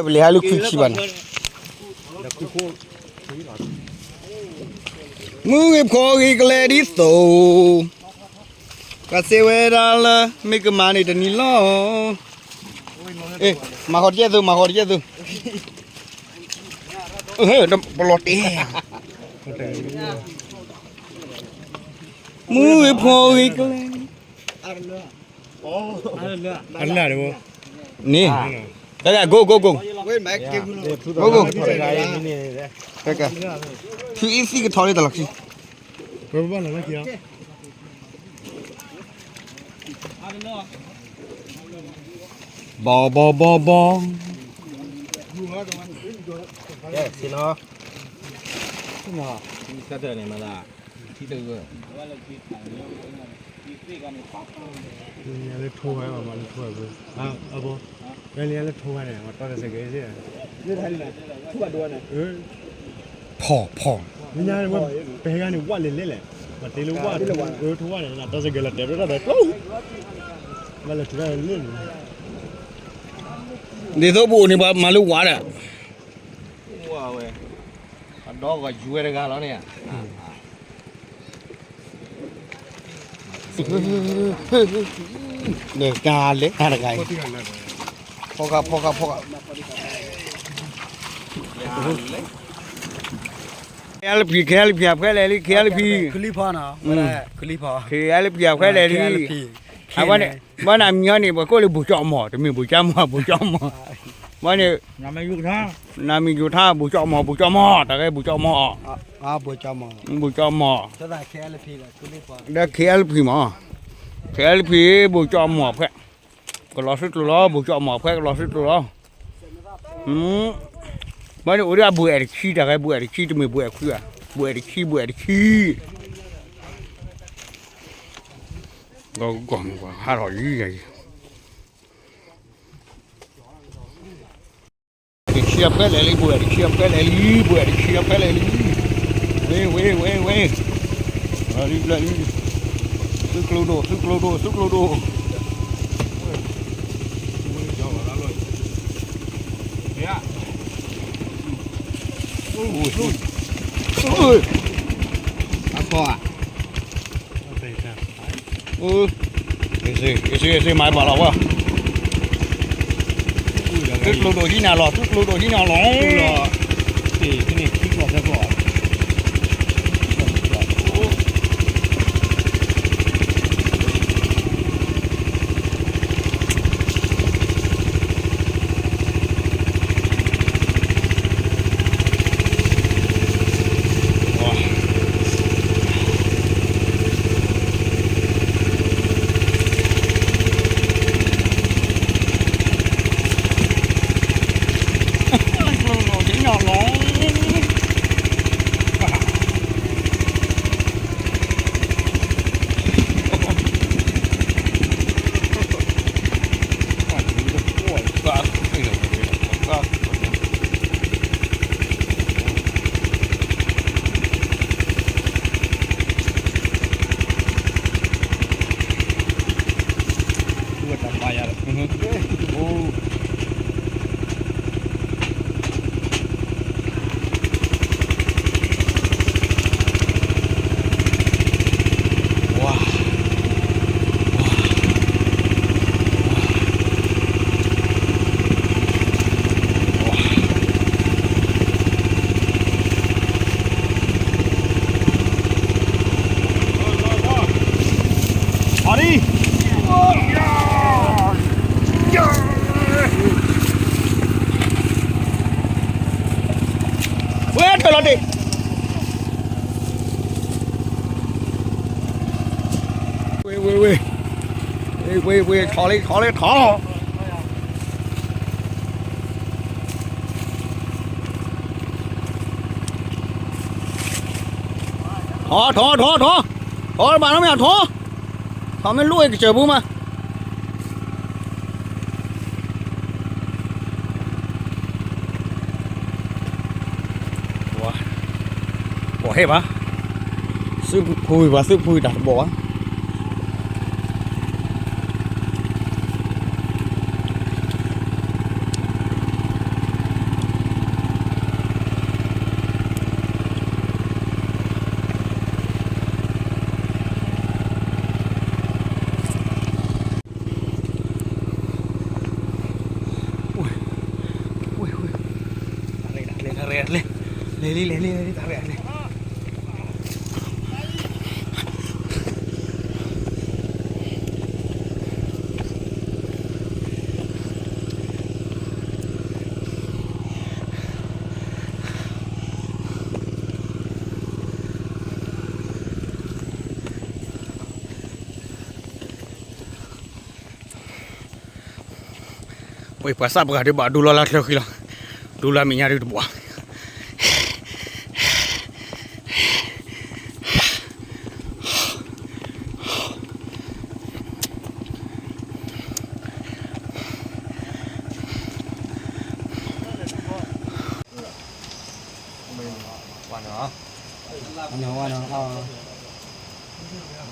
ပလဲၤဟးလၢခွံဆံဘၣ်န့ၣ်, မုၢ်ဂ့ၤဖီဂ့ၤကလဲၤဒ်သိး, ကစဲဝဲဒၣ်လၢ မ့ၢ်ကမၤန့ၣ်တနံၤလီၤ, မၤဃီတကဲသိး မၤဃီတကဲသိး, ပလီၤတဲာ်, မုၢ်ဂ့ၤဖီဂ့ၤကလဲၤ အလၢ်တဘိ, န့ၣ်, တၢ်ဂိၢ်ဂိၢ်ဂိၢ်, ဂိၢ်ဂိၢ်, တၢ်ဂိၢ်, ဖုအံၤသံကထီၣ်လၢတၢ်လီၢ်ခံ, ဘီဘီဘီဘီ, ကဲ, ဆ့ၣ်နီၤ, ဆၢထၢၣ်န့ၣ်မၤသး, ထံတဂၢၢ် လၢထိဝဲဘၣ် မၤလၢထိဝဲဘၣ်, အဘိ, ဝဲလၢလၢထိဝဲန့ၣ် မၤတီတစဲးကဲး, ဖီၣ်ဖီၣ်, မ့ၢ်ညါဝဲ ပဟဲဂၤန့ၣ် ဝၣ်လဲၤလဲၤလဲၣ်, မၤတ့လၢဝၣ်ထိဝဲန့ၣ် တီတစဲးကဲးလီၤတဲာ်ဘျီတၢ်ဒီးကျိ, မၤလၢထိဝဲလဲၣ်န့ၣ်, ဒ်သိးပအိၣ်န့ၣ် ပှၤမၤလၢဝၣ်ဒီး ဝဲ, အဒီဂီၤယွဲတဂၤလီၤန့ၣ်ဧါ, ဒီးကလဲၤတဂၤအံၤ, ဖီဃာ်ဖီဃာ်ဖီဃာ်, ခဲလၢာ်ဖံး ခဲလၢာ်ဖံး အဖှဲလဲၣ်လံ ခဲလၢာ်ဖံး, ခဲလၢာ်ဖံး အဖှဲလဲၣ်လံ, အဝဲန့ၣ် ဘၣ်နမံၤအီၤန့ၣ် ပှၤကိးလၢဘိၣ်ကၠီမီၢ် တမ့ၢ်ဘိၣ်ကၠီမီၢ် ဘိၣ်ကၠီမီၢ်, ဘၣ်န့ၣ် နမံၤယိၤထါ ဘိၣ်ကၠီမီၢ် ဘိၣ်ကၠီမီၢ် တၢ်ဂဲၤဘိၣ်ကၠီမီၢ်, ဘိၣ်ကၠီမီၢ်, ဒီး ခဲလၢာ်ဖံးမီၢ်, ခဲလၢာ်ဖံး ဘိၣ်ကၠီမီၢ်ဖဲ ကလီၤသုကျိၤလီၤ ဘိၣ်ကၠီမီၢ်ဖဲကလီၤသုကျိၤလီၤ, ဘၣ်န့ၣ်အိၣ်ဒၣ်ဘိၣ်အဲၣ်တဆံ တၢ်ဂဲၤဘိၣ်အဲၣ်တဆံ တမ့ၢ်ဘိၣ်အဲၣ်ခွံဘၣ်, ဘိၣ်အဲၣ်တဆံ ဘိၣ်အဲၣ်တဆံ, ကီၢ်မုၢ်ပှၤဟးထီၣ်ယံၤယံၤ တဆံအဖဲလဲၣ်လံ ဘိၣ်အဲၣ်တဆံအဖဲလဲၣ်လံ ဘိၣ်အဲၣ်တဆံအဖဲလဲၣ်လံ, ဝ့ ဝ့ ဝ့ ဝ့, လံ လံ, သုကျိၤဒိၣ် သုကျိၤဒိၣ် သုကျိၤဒိၣ်, အဖီဧါ, အ့ၣ် အ့ၣ် အ့ၣ် မၤဘၣ်လီၤဝဲ, သုကျိၤဒိၣ်ဟံးနၤလီၤ သုကျိၤဒိၣ်ဟံးနၤလီၤ, ကျိၤဒိၣ်ဟံးနၤလီၤ. လီၤတ့ၢ်, ဝ့ၢ် ဝ့ၢ် ဝ့ၢ်, ဝ့ၢ် ဝ့ၢ် ဝ့ၢ် ထီၣ်လံ ထီၣ်လံ ထီၣ်, ထီၣ် ထီၣ် ထီၣ် ထီၣ်, ထီၣ်မးနီၤမ့ၢ်ထီၣ်, ထီၣ်မ့ၢ်လိၣ်အံၤကစၢၢ်ပူၤမး ပှၤဟဲဘၣ်, သုးဖူဝံၤပှၤသုးဖူဝံၤတၢ်တဘီၣ်ဘၣ်. ဝ့ၢ် ဝ့ၢ် ဝ့ၢ်, တၢ်ရဲၣ်တၢ်ကျဲၤ တၢ်ရဲၣ်တၢ်ကျဲၤ, လဲၤ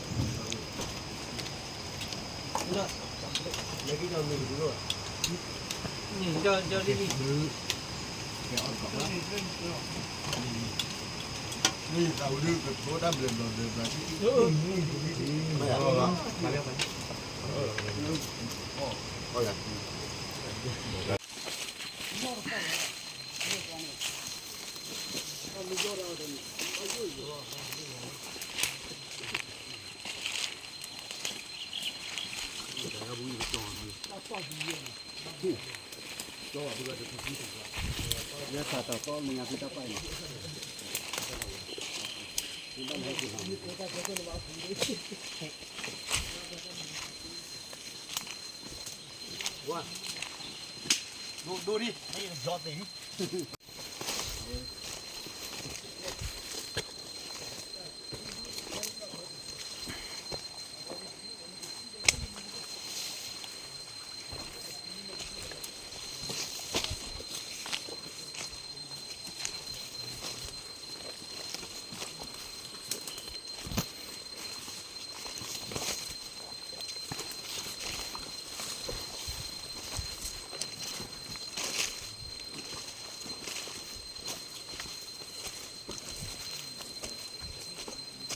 လံ လဲၤလံ လဲၤလံ တၢ်ရဲၣ်တၢ်ကျဲၤ. ဝ့ၢ် ပှၤသးပှၢ်ဒုးဘၣ်ဒူလီၤလၢချၢဃံလီၤ, ဒူလၢမဲာ်ညါဒုးတဘ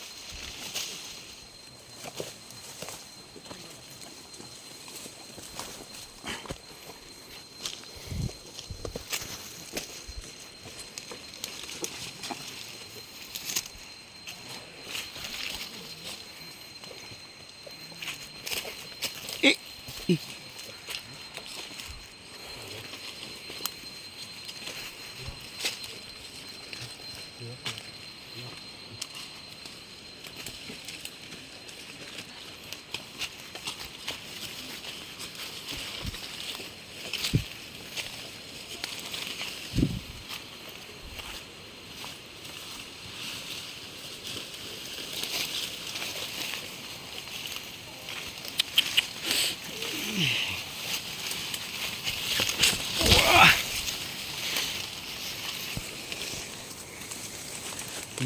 ၣ်.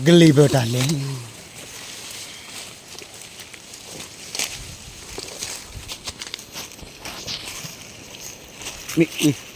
ကလံၤဘၢတၢ်လဲၤ, မ့ၢ်အံ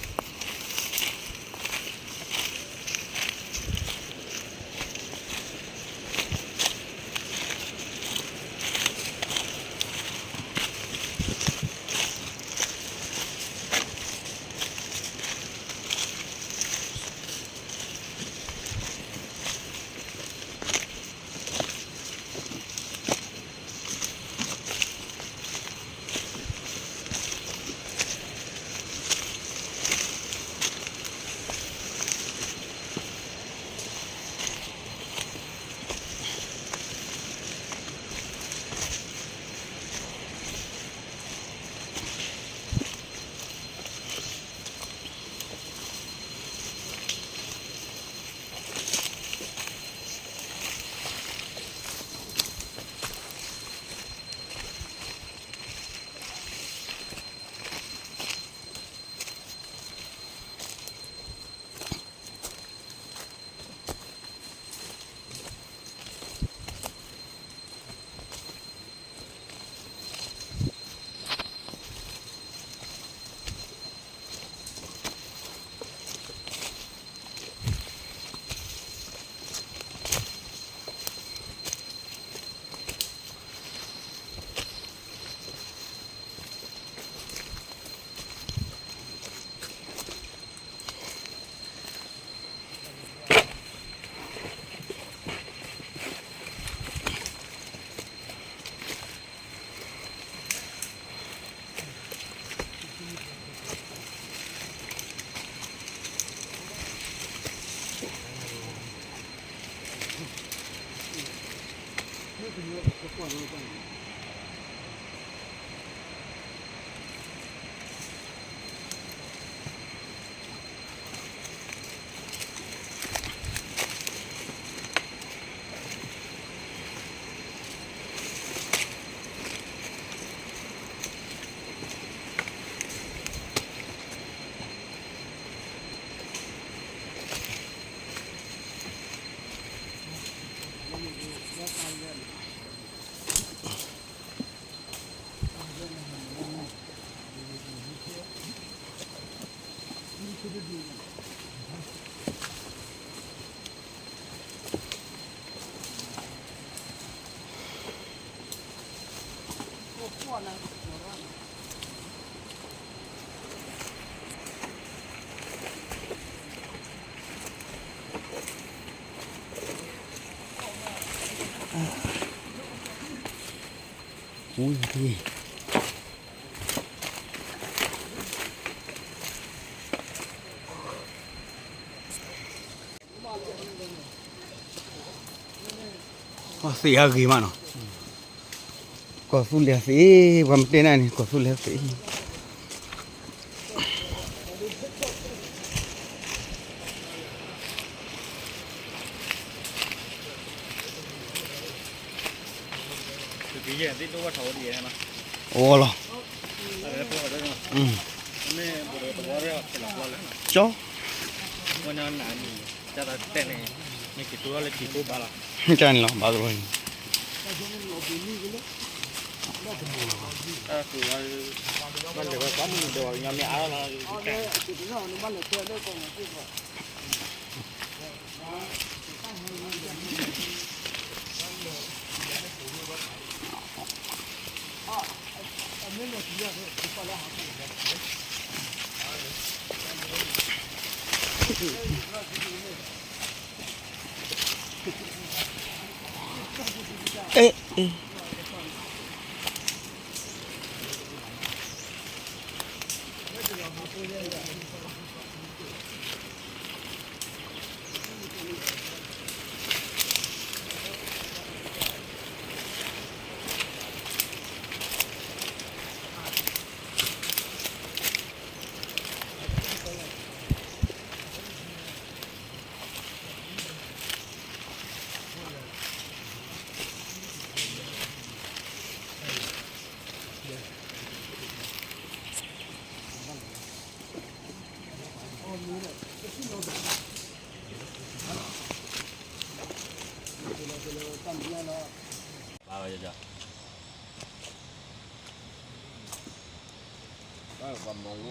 ၤ သ့ၣ်အါဂ့ၤမးနီၤ, ကီၢ်သူလ့ၤသ့ၣ်, ပှၤမတဲနၤန့ၣ် ကီၢ်သူလ့ၤသ့ၣ်. အိၣ်လီၤ, ကၠီ, တၢ်န့ၣ်လီၤ ဘၣ်ကလီၤ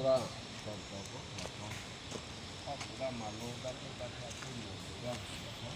အံၤ, တၢ်ကစီၣ်ဖိ ထီၣ်ထီ, ထီၣ်ပူၤဒၣ်မၤလိတၢ်ဒိၣ်တၢ်ထၢအခိၣ်နူာ်ပူၤဒၣ်တခီ,